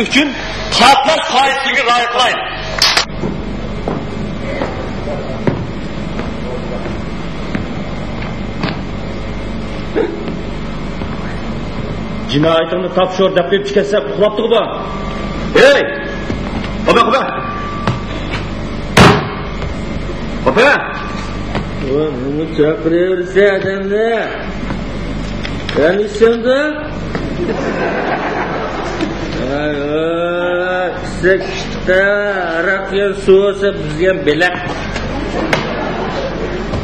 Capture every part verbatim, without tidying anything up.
ئۈچۈن پارتلاش قائىدىسىگە رىئايە قىلايلى. جىنايىتىڭنى تاپشۇر دەپ قويۇپ كەتسە ئۇخلاپتىغۇ بۇ. ھەي! قوپە، قوپە! قوپە! ۋاي، نېمە چاقىرىۋېرىسەن ئادەمنى؟ تانىشامدا؟ ۋاي، ۋاي، ئىسسىق قىشتا ھاراق يەر سۇ بولسا بىزگە بېلەك.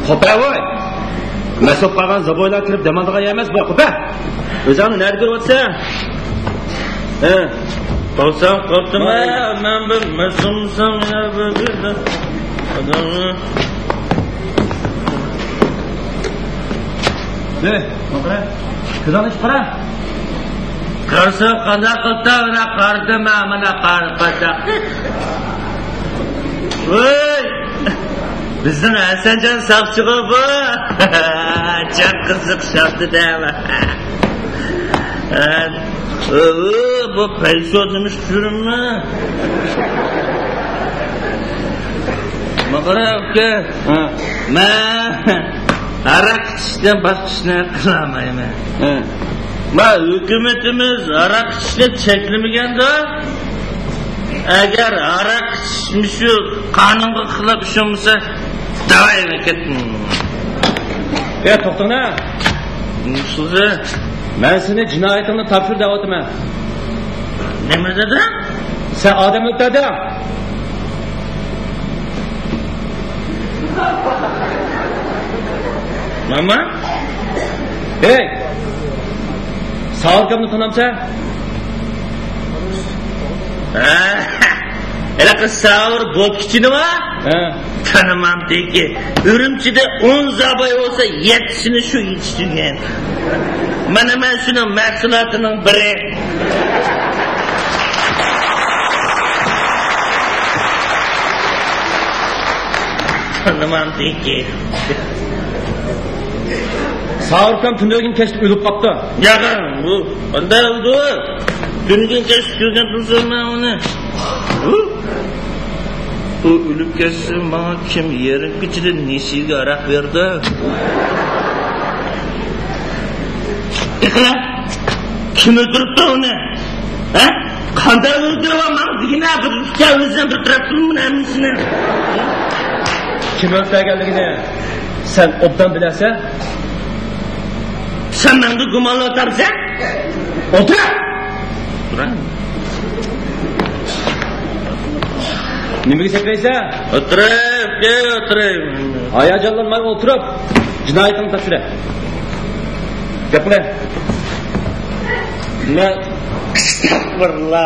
قوپە ۋاي! مەس بولۇپ قالغان زوبويلار كىرىپ دەم ئالىدىغان يەر ئەمەس بۇ، قوپە! ئۆزۈڭنى نەدە كۆرۈۋاتىسەن؟ ھە. قالسام قالدىم، مەن بىر مەسۇمسام يا بىر ئادەمنى. ھەي، ماقرا، كۆزۈڭنى ئېچىپ قارا. قارىسام قانداق قىلتا، مانا قارىدىم، مانا قارىدىم. ۋاي! بىزنىڭ ھەسەنجان ساقچىغۇ بۇ. جان قىزىق شاپتى دەۋە. ئۇ، بۇ پەيسو نېمىش چۈشۈرۈممۇ؟ ماقرا ئۇكا. ھە. مەن ھاراق ئىچىشتىن باشقا ئىشنى قىلالمايمەن. ھە. ما ھۆكۈمىتىمىز ھاراق ئىچىشنى چەكلىمىگەندۇ؟ ئەگەر ھاراق ئىچىش مۇشۇ قانۇنغا خىلاپ ئىش بولمىسا، داۋاي مەن كەتتىم. ئە، توختاڭە. نېمە قىلدى؟ مەن سېنى جىنايىتىڭنى تاپشۇر دەۋاتىمەن. نېمە دېدىڭ؟ سەن ئادەم ئۆلتۈردۈڭ. ماما؟ ھەي! ساۋۇر ئاكامنى تونۇمسەن؟ ھېلىقى ساۋۇر بوتكىچىنىما؟ ھە. تونۇمامتىكى. ئۈرۈمچىدە ئون زاۋاي بولسا، يەتتىسىنى شۇ يېتىشتۈرگەن. مانا مەن شۇنىڭ مەھسۇلاتىنىڭ بىرى. تونۇمامتىكى. ساۋۇر ئاكام تۈنۈگۈن كەچتە ئۆلۈپ قاپتۇ. ياق، بۇ قانداق ئۆلدى؟ تۈنۈگۈن كەچتە كۆرگەن تۇرسام مەن ئۇنى. ئۇ ئۆلۈپ كەتسە، ماڭا كىم يېرىم كېچىدە نېسىگە ھاراق بەردى؟ ئېقىلە، كىم ئۆلتۈرۈپتۇ ئۇنى؟ ھە؟ قانداق ئۆلتۈرۈۋال ماڭا دېگىنە، بىر ئۈچ ئۆزۈم بىر تەرەپ قىلىمەن ھەممىسىنى. كىم ئۆلتۈرگەنلىكىنى سەن ئوبدان بىلەسەن. سەن مەندە گۇمانلاۋاتامسەن؟ ئولتۇر! تۇراي. نېمىگە سەكرەيسەن؟ ئولتۇراي، ئۇكا، ئولتۇراي. ھاياجانلانماي ئولتۇرۇپ، جىنايىتىڭنى تاپشۇرە. گەپ قىلە. مەن، ئەستەغپۇرۇللا.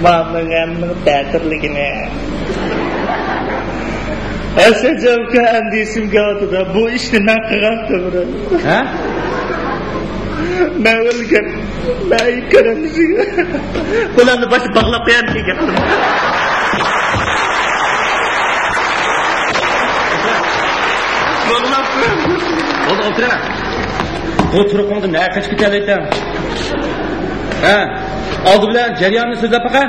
ماڭا مېڭەمنىڭ تەتۈرلۈكىنى. ئەسەت ئاكا، ئەمدى ئېسىمگە كېلىۋاتىدۇ. بۇ ئىشنى مەن قىلغانتىم. ھە؟ مەن ئۆلگەن. مەن ئېيتقان ئەمدى. بۇلارنى باشلاپ باغلاپ قويامدىكىن گەپ قىلىپ. باغلاپ قويامدىكىن. بولدى، ئولتۇرە. بۇ تۇرقۇڭدا نەگە قېچىپ كېتەلەيتتىڭ؟ ھە؟ ئالدى بىلەن جەرياننى سۆزلەپ باقە.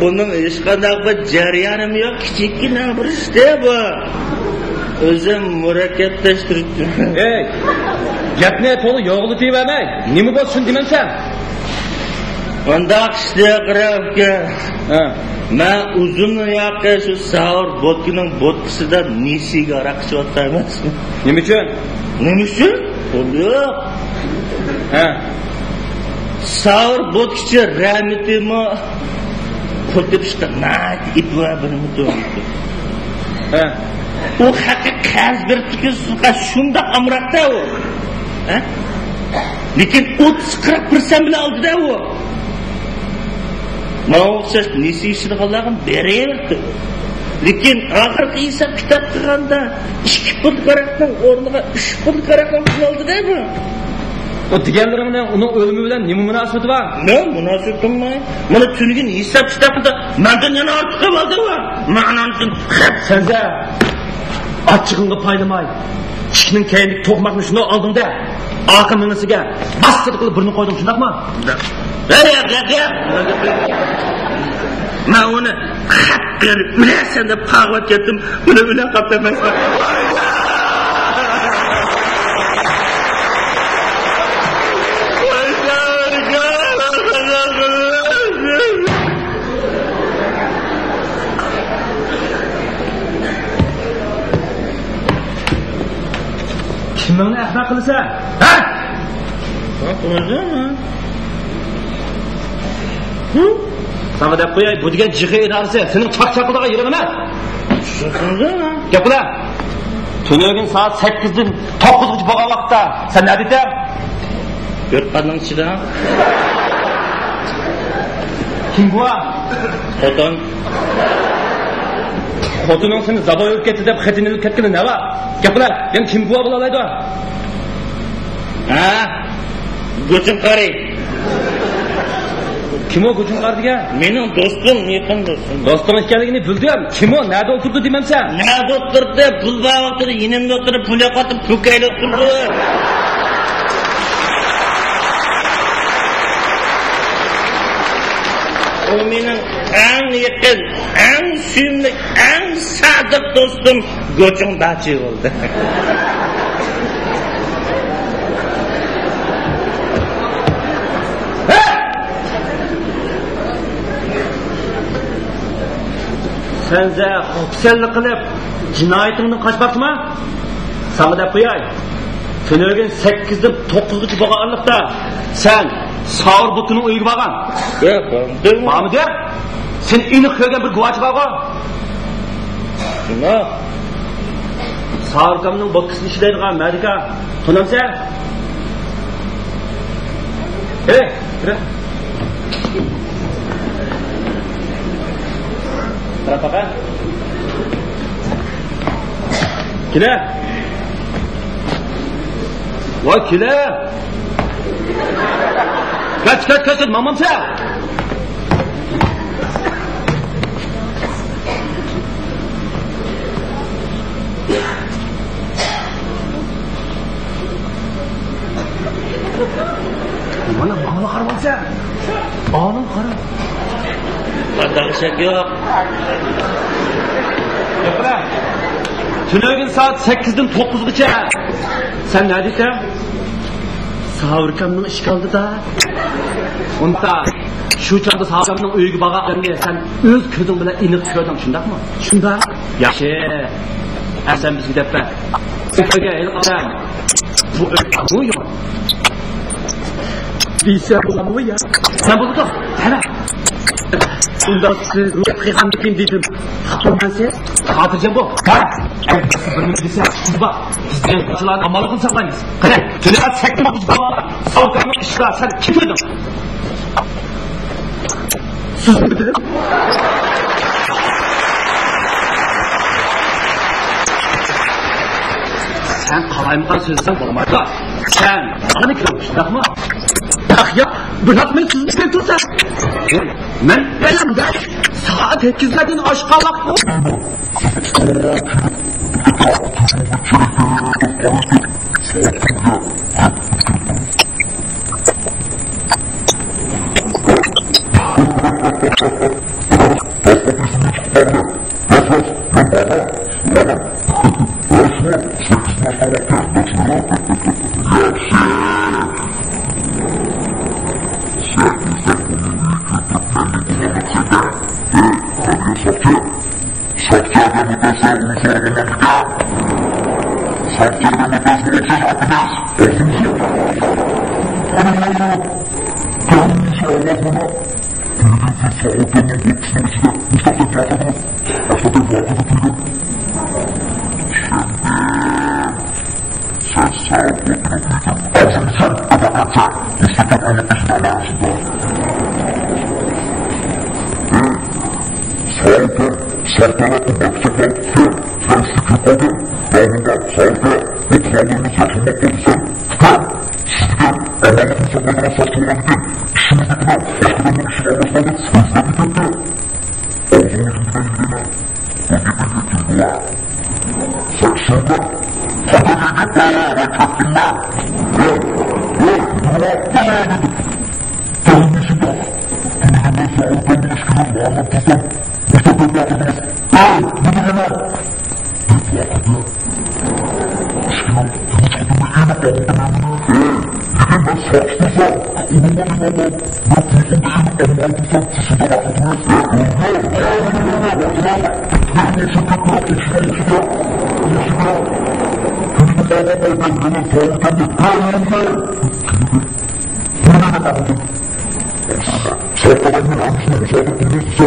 بۇنىڭ ھېچقانداق بىر جەريانىمۇ يوق، كىچىككىنە بىر ئىشتە بۇ. ئۆزۈم مۇرەككەپلەشتۈرۈپتىم. ئەي، گەپنى تولا يوغىلىتىۋەرمەي، نېمە بولسۇن دېمەمسەن؟ ئۇنداق ئىشتە قاراپ ئۇكا. ھە. مەن ئۇزۇن ياقى شۇ ساۋۇر بوتكىنىڭ بوتكىسىدا نېسىگە ھاراق ئىچىۋاتقان ئەمەسمەن. نېمە ئۈچۈن؟ نېمە ئۈچۈن؟ يوق. ھە. ساۋۇر بوتكىچى رەھمىتىمۇ پۇل تېپىشقا ناھايىتى ئېپىۋە بىر مۇتۇ. ھە. ئۇ خەققە قەرز بېرىپتىكەن، شۇنداق ئامراقتا ئۇ. ھە؟ لېكىن ئوتتۇز قىرىق پىرسەنت بىلەن ئالدىدا ئۇ. ماڭا ئوخشاش نېسى ئىچىدىغانلارغا بېرەلەيتتى. لېكىن ئاخىرقى ھېساب كىتاب قىلغاندا ئىككى پۇل ھاراقنىڭ ئورنىغا ئۈچ پۇل ھاراقنى قىلالدى دەيمەن. ئۇ دېگەنلىرىڭنىڭ ئۇنىڭ ئۆلۈمى بىلەن نېمە مۇناسىۋىتى بار؟ نېمە مۇناسىۋىتى بولماي؟ مانا تۈنۈگۈن ھېساب كىتابىدا مەندىن يەنە ئارتۇق قىلىۋالدى ئۇ. مەن ئاندىن خەپ. سەنزە ئاچچىقىڭغا پايلىماي، ئىشىكنىڭ كەينىدىكى توقماقنى شۇنداق ئالدىڭدە. ئارقا مېڭىسىگە باستۇرۇپ بىرنى قويدۇڭ، شۇنداقمۇ؟ ياق، ياق، ياق، ياق. مەن ئۇنى خەپ قىلىپ ئۆلەرسەن دەپ قاغىۋەت كەتتىم. ئۇنى ئۆلە قاپتۇ ئەمەسمۇ؟ كىمىڭنى ئەخمەق قىلىسەن؟ ھە؟ ساڭا دەپ قوياي، بۇ دېگەن جىخې ئىدارىسى، سېنىڭ چاقچاق قىلىدىغان يېرىڭ ئەمەس. گەپ قىلە. تۈنۈگۈن سائەت سەككىزدىن توققۇزغىچە بولغان ۋاقىتتا سەن نەدە ئىدىڭ؟ تۆت قاتنىڭ ئىچىدە. كىم بۇ؟ خوتۇن. خوتۇنۇڭ سېنى زاۋاي ئۆلۈپ كەتتى دەپ خېتىنى ئېلىپ كەتكىنى نەۋا؟ گەپ قىلە. يەنە كىم بۇ بولالايدۇ؟ ھە؟ گۇچۇڭ قارى. كىم ئۇ گۇچۇڭ قارى دېگەن؟ مېنىڭ دوستۇم، يېقىن دوستۇم. دوستۇڭ ئىكەنلىكىنى بىلدىم. كىم ئۇ؟ نەدە ئولتۇرىدۇ دېمەمسەن؟ نەدە ئولتۇردى؟ پۇل بار ۋاقتىدا يېنىمدا ئولتۇرۇپ، پۇل يوقاتىپ، پۇل كەيلى ئولتۇردى. ئۇ مېنىڭ ئەڭ يېقىن، ئەڭ سۆيۈملۈك، ئەڭ سادىق دوستۇم گۇچۇڭ داچى بولدى. سەن زە خۇپسەنلىك قىلىپ جىنايىتىڭدىن قاچماقچىما؟ ساڭا دەپ قوياي. تۈنۈگۈن سەككىزدىن توققۇزغىچە بولغان ئارىلىقتا سەن ساۋۇر بۇتىنىڭ ئۆيىگە بارغان. ياق، بارمىدىم. بارمىدىڭ؟ سېنى ئېنىق كۆرگەن بىر گۇۋاھچى بارغۇ. شۇنداق. ساۋۇر ئاكامنىڭ بوتكىسىنى ئىشلەيدىغان مەدىكا. تونۇمسەن؟ ئەي، كىرە. قارا، قارا. كېلە. ۋاي، كېلە. كەچ، كەچ، كەچ، كەچ، ماڭمامسەن؟ مانا ماڭا قارىۋالسا. ئانىڭ قارا. داغشاك يوق. گەپلە. تۈنۈگۈن سائەت سەككىزدىن توققۇزغىچە. سەن نەدىسەن؟ ساۋۇر ئاكامنىڭ ئىشىك ئالدىدا. ئۇنتا، شۇ چاغدا ساۋۇر ئاكامنىڭ ئۆيىگە بارغان ئادەمنى سەن ئۆز كۆزۈڭ بىلەن ئېنىق كۆردۈڭ، شۇنداقمۇ؟ شۇنداق. ياخشى. ئەسەن بىزگە دەپ بەر. سەن كۆرگەن ھېلىقى ئادەم. بۇ ئۆي بۇ يوق. دېسە بولامدۇ يا؟ سەن بولىدۇ. قارا. ئۇنداق سىز نېمە قىلغاندىكىن دېدىم. خاتىرجەم بول. خاتىرجەم بول. ھە؟ بىر نېمە دېسە، سىز بار. بىز دېگەن قاچىلارنى ئامانلىقىنى ساقلايمىز. قېنى، تۈنۈگۈن سەككىز بۇزۇپ قالغان ساۋۇر ئاكامنىڭ ئىشىدا سەن كىم كۆردۈڭ؟ سىزمۇ دېدىم. سەن قالايمىقان سۆزلىسەڭ بولمايدۇ. سەن ماڭا كىرىڭ، شۇنداقمۇ؟ ياق، ياق، بۇنداق مەن سۆزلىشىپ تۇرسام. مەن بەلەمدە سائەت سەككىزلەردىن ئاشقان ۋاقىت. ساقلىغاننىڭ ھەممىسىنى مۇساپىر قىلمايسىز سەن. مەن سېنى قاۋۇرتىمەن دېگەنتىم. سىلەر بىلەلمىسەڭلار بىلەلمەيمەن. مەن قاتىل ئەمەس. قاتىل بولسام ئۇ قانداق ئۆلدى؟ ئۇ قاتىل ئەمەس دېدىم. ياق، ياق، ياق، ياق، ياق، ياق، مەن كېسەل بولۇپ قالدىم. شۇنداق، شۇنداق. مەن، مەن ئىشنى يوشۇرتۇپ قاراپ تۇردۇم. بۇ ئادەم ۋارقىرىشى ۋارقىرىدى. لېكىن،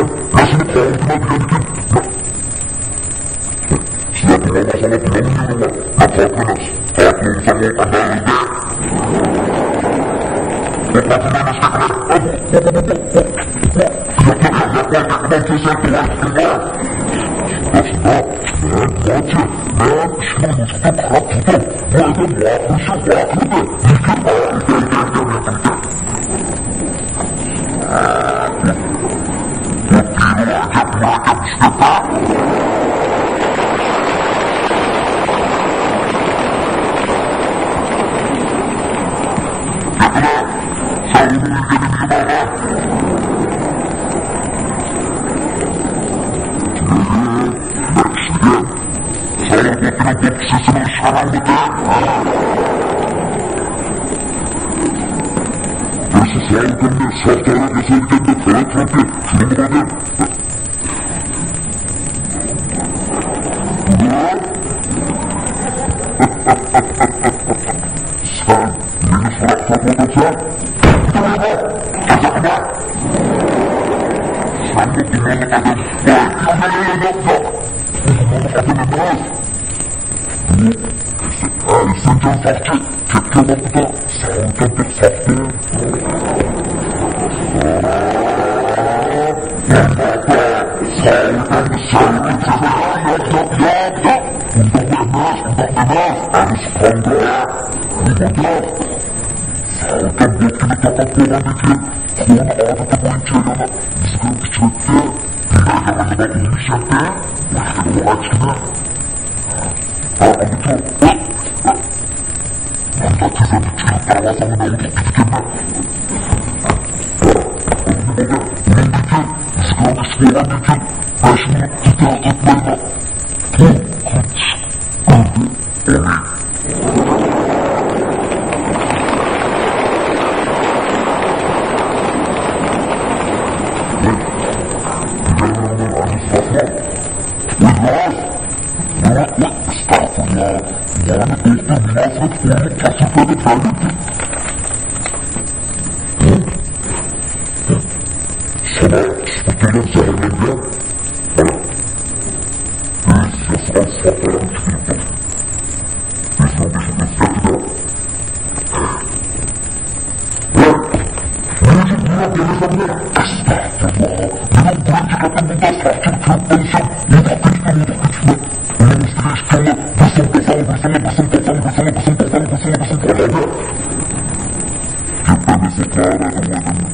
سەن مېنى سوراپ ساتىۋاتامسەن؟ سەن بۇ گۇمانلىق ئادەم. ۋاي، ياق، ياق، ياق، ياق. بۇ گۇمانلىق ئادەم ئەمەس. بۇ، ئەي، سەنجان ساقچى، كەتكەن ۋاقتىدا ساۋۇتتىن بىر ساقچى. ساۋۇتتىن بىر ساقچى. ياق، ياق، ياق، ياق. ئۇنداق ئەمەس، ئۇنداق ئەمەس. ئەمىسى قانداق؟ ئۇنداق. ساۋۇتتىن بوتكىنى تاقاپ بولغاندىن كېيىن، قولىنى ئادىتى بويىچە يەنە ئىزغىرىپ ئىچىۋەتتى. بىر ئايدا ئۇنىڭغا ئون بەش يەتتى. باشقىدىن ئوغاچكىنى. ھە، ئۇنى تۇر. مەن تېزدىن چىقىپ بارماسام، مەن ئۇنى تۇتىدىكەنمەن. ھە، ئۇنى بولدى. ئۇنىڭدىن كېيىن، ئىزغىرىپ ئىچىپ بولغاندىن كېيىن، بەش مىنۇت ئىنتىزار ئۆتمەيدۇ. سانا سۈپۈرگەن زەھەرلەنگەن. مانا، ئۆز ياسىغان ساقلارنى تۈگۈرۈپ قويدۇم. ئۆزىنىڭ بېشى ئۆزگەردى-دە. ۋاي، نېمە ئۈچۈن بۇنداق دېمىسەڭلار؟ ئەستەغپۇرۇللا. مېنىڭ بىرىنچى قېتىم بۇنداق ساقچىنى كۆرۈپ قېلىشىم. ئۇنداق كېتىپمۇ، ئۇنداق كېتىپمۇ. ئۇنىڭ ئۈستىگە ئىككى كۈنلۈك بىر سوم توقسان، بىر سوم، بىر سوم توقسان، بىر سوم توقسان، بىر سوم توقسان. گەپ بەرمەسلىك قارارىدىم ئۇ ئادەمنى.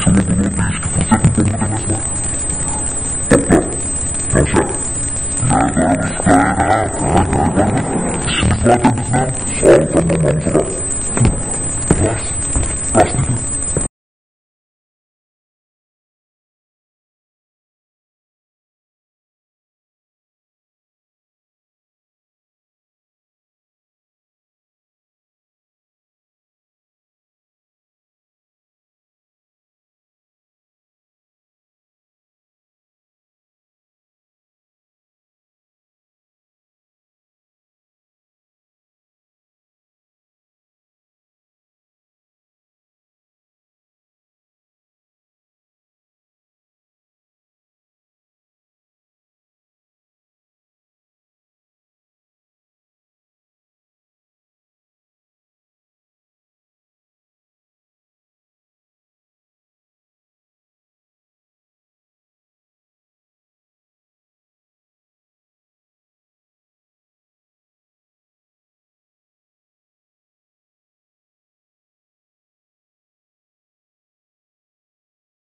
شۇڭا بۇنىڭغا دېيىشكە پۇرسەتمۇ بولمىدى ئەمەسمۇ؟ توختاڭ، ياۋشاق. نەدە بىز قايدا؟ ھە، نەدە؟ ئىشىمىز بار بىزنىڭ. ساۋۇتتىننىڭ نامىسىغا.